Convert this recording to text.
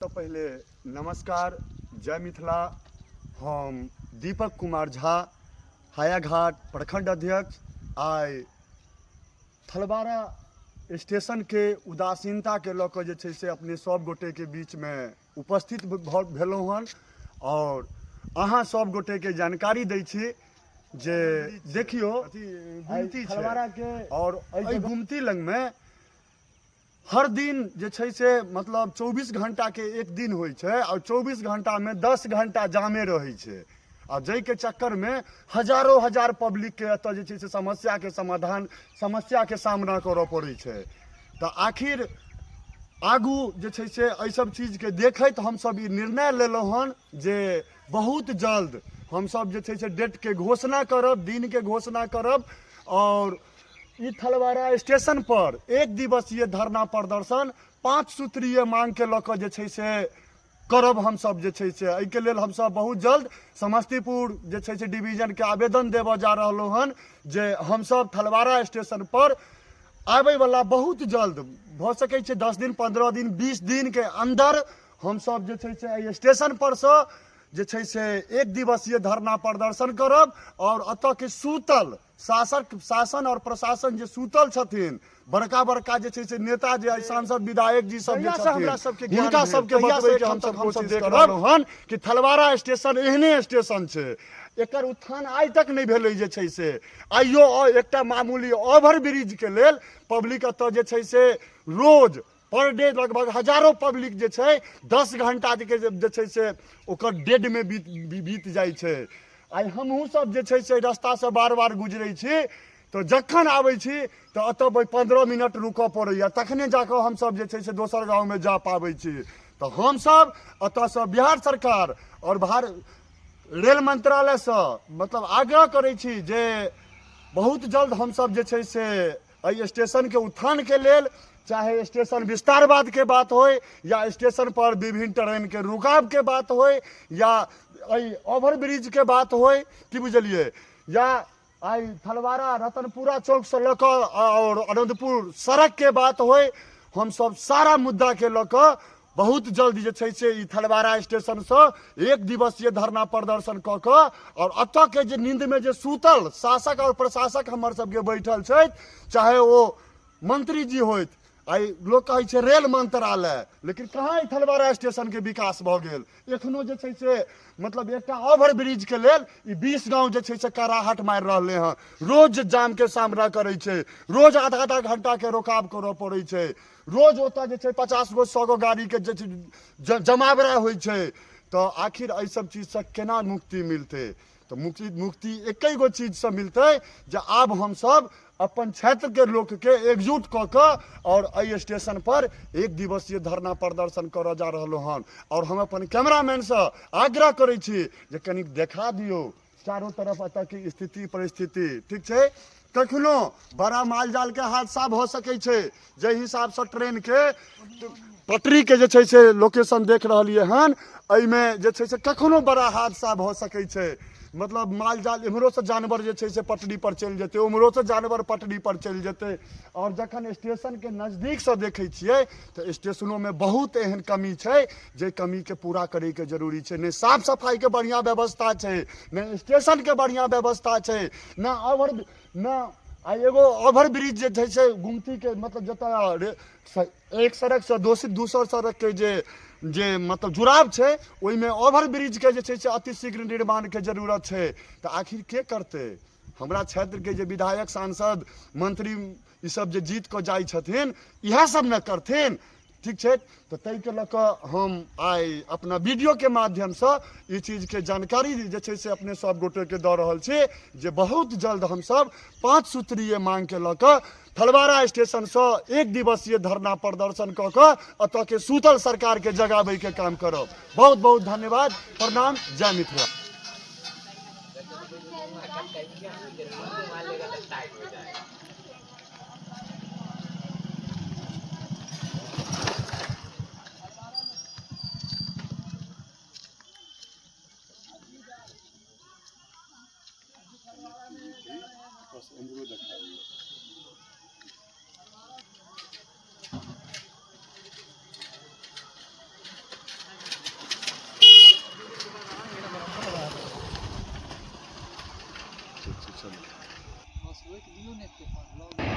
सबसँ पहिले नमस्कार, जय मिथिला। हम दीपक कुमार झा, हायाघाट प्रखंड अध्यक्ष। आइ थलवारा स्टेशनके उदासीनताके लऽ कऽ जे छै से अपने सब गोटेके बीचमे उपस्थित भेलहुँ हन आओर अहाँ सब गोटेके जानकारी दै छी जे देखियौ गुमती छै थलवाराके आओर एहि गुमती लगमे हर दिन जे छै से मतलब 24 घंटाके एक दिन होइ छै आओर 24 घंटामे 10 घंटा जामे रहै छै आ जाहिके चक्करमे हजारो हजार पब्लिकके एतऽ जे छै से समस्याके समाधान समस्याके सामना करऽ पड़ै छै। तऽ आखिर आगू जे छै से एहि सब चीजके देखैत हमसब ई निर्णय लेलहुँ हन जे बहुत जल्द हमसब जे छै से डेटके घोषणा करब, दिनके घोषणा करब आओर ई थलवारा स्टेशन पर एक दिवसीय धरना प्रदर्शन 5 सूत्रीय मांग के लऽ कऽ जे छै से करब हमसब जे छै से। एहिके लेल हमसब बहुत जल्द समस्तीपुर जे छै से डिवीजन के आवेदन देबऽ जा रहलहुँ हन जे हमसब थलवारा स्टेशन पर आबैवला बहुत जल्द भऽ सकै छै 10 दिन 15 दिन 20 दिन के अन्दर हमसब जे छै से एहि स्टेशन पर सँ जे छै से एक दिवसीय धरना प्रदर्शन करब आओर एतऽ के सूतल शासक शासन और प्रशासन जे सूतल छथिन, बड़का बड़का जे छै से नेता जे आइ सांसद विधायक जी सब जे तहिया से हमरा सबके छथिन ज्ञान हुनका भेल, सबके तहिया से बतबै के एखन हमसब तक हमसब कोशिश देख करब रहलहुँ हन कि थलवारा स्टेशन एहने स्टेशन छै, एकर उत्थान आइ तक नहि भेलै जे छै से। आइयो एकटा मामूली ओवर ब्रिज के लेल पब्लिक एतऽ जे छै से रोज पर डे लगभग हजारो पब्लिक जे छै 10 घंटा के जे छै से ओकर डेडमे बीत बीत जाइ छै। आइ हमहूँ सब जे छै से रस्तासँ बार बार गुजरै छी तऽ जखन आबै छी तऽ एतऽ 15 मिनट रुकऽ पड़ैए, तखने जाकऽ हमसब जे छै से दोसर गाँवमे जा पाबै छी। तऽ हमसब एतऽसँ बिहार सरकार आओर रेल मंत्रालयसँ मतलब आग्रह करै छी जे बहुत जल्द हमसब जे छै से एहि स्टेशनके उत्थानके लेल, चाहे स्टेशन विस्तारवादके बात होइ या स्टेशन पर विभिन्न ट्रेनके रुकावके बात होइ या एहि ओवरब्रिजके बात होइ, की बुझलियै, या आइ थलवारा रतनपुरा चौकसँ लऽ कऽ आओर अनन्तपुर सड़कके बात होइ, हमसब सारा मुद्दाके लऽ कऽ बहुत जल्द जे छै से ई थलवारा स्टेशनसँ एक दिवसीय धरना प्रदर्शन कऽ कऽ आओर एतऽके जे नींदमे जे सूतल शासक आओर प्रशासक हमर सबके बैठल छथि, चाहे ओ मंत्री जी होथि, आइ लोक कहै छै रेल मंत्रालय, लेकिन कहाँ ई थलवारा स्टेशनके विकास भऽ गेल? एखनो जे छै से मतलब एकटा ओवर ब्रिज के लेल ई 20 गाँव जे छै से कराहट मारि रहलै हँ। रोज जामके सामना करै छै, रोज आधा आधा घंटाके रोकाव करऽ पड़ै छै, रोज ओतऽ जे छै 50 गो 100 गो गाड़ीके जे छै जमावड़ा होइ छै। तऽ आखिर एहि सब चीजसँ केना मुक्ति मिलतै? तऽ मुक्ति मुक्ति एके गो चीजसँ मिलतै जे आब हमसब अपन क्षेत्रके लोकके एकजुट कऽ कऽ आओर एहि स्टेशन पर एक दिवसीय धरना प्रदर्शन करऽ जा रहलहुँ हन। आओर हम अपन कैमरामैनसँ आग्रह करै छी जे कनिक देखा दियौ चारू तरफ एतऽ के स्थिति परिस्थिति ठीक छै। कखनो बड़ा माल जाल के हादसा भऽ सकै छै, जाहि हिसाबसँ ट्रेनके पटरीके जे छै से लोकेशन देख रहलियै हन, एहिमे जे छै से कखनो बड़ा हादसा भऽ सकै छै। मतलब माल जाल एम्हरोसँ जानवर जे छै से पटरी पर चलि जेतै, ओम्हरोसँ जानवर पटरी पर चलि जेतै। आओर जखन स्टेशनके नजदीकसँ देखै छियै तऽ स्टेशनोमे बहुत एहन कमी छै जे कमीके पूरा करैके जरूरी छै। नहि साफ सफाइके बढ़िआँ व्यवस्था छै, नहि स्टेशनके बढ़िआँ व्यवस्था छै, नहि ओवर नहि आ एगो ओवर ब्रिज जे छै से गुमतीके मतलब जतऽ एक सड़कसँ दोसर दोसर सड़कके जे जे मतलब जुड़ाव छै ओहिमे ओवर ब्रिजके जे छै से अतिशीघ्र निर्माणके जरूरत छै। तऽ आखिर के करतै? हमरा क्षेत्रके जे विधायक सांसद मंत्री ई सब जे जीत कऽ जाइ छथिन इएह सब ने करथिन, ठीक छै। तऽ ताहिके लऽ कऽ हम आइ अपना वीडियोके माध्यमसँ ई चीजके जानकारी जे छै से अपने सब गोटेके दऽ रहल छी जे बहुत जल्द हमसब 5 सूत्रीय मांगके लऽ कऽ थलवारा स्टेशनसँ एक दिवसीय धरना प्रदर्शन कऽ कऽ एतऽके सूतल सरकारके जगाबैके काम करब। बहुत बहुत धन्यवाद, प्रणाम, जय मिथिला। बस उम्हरो देखा दियौ। चलू। बस रोकि दियौ ने एते पर लऽ।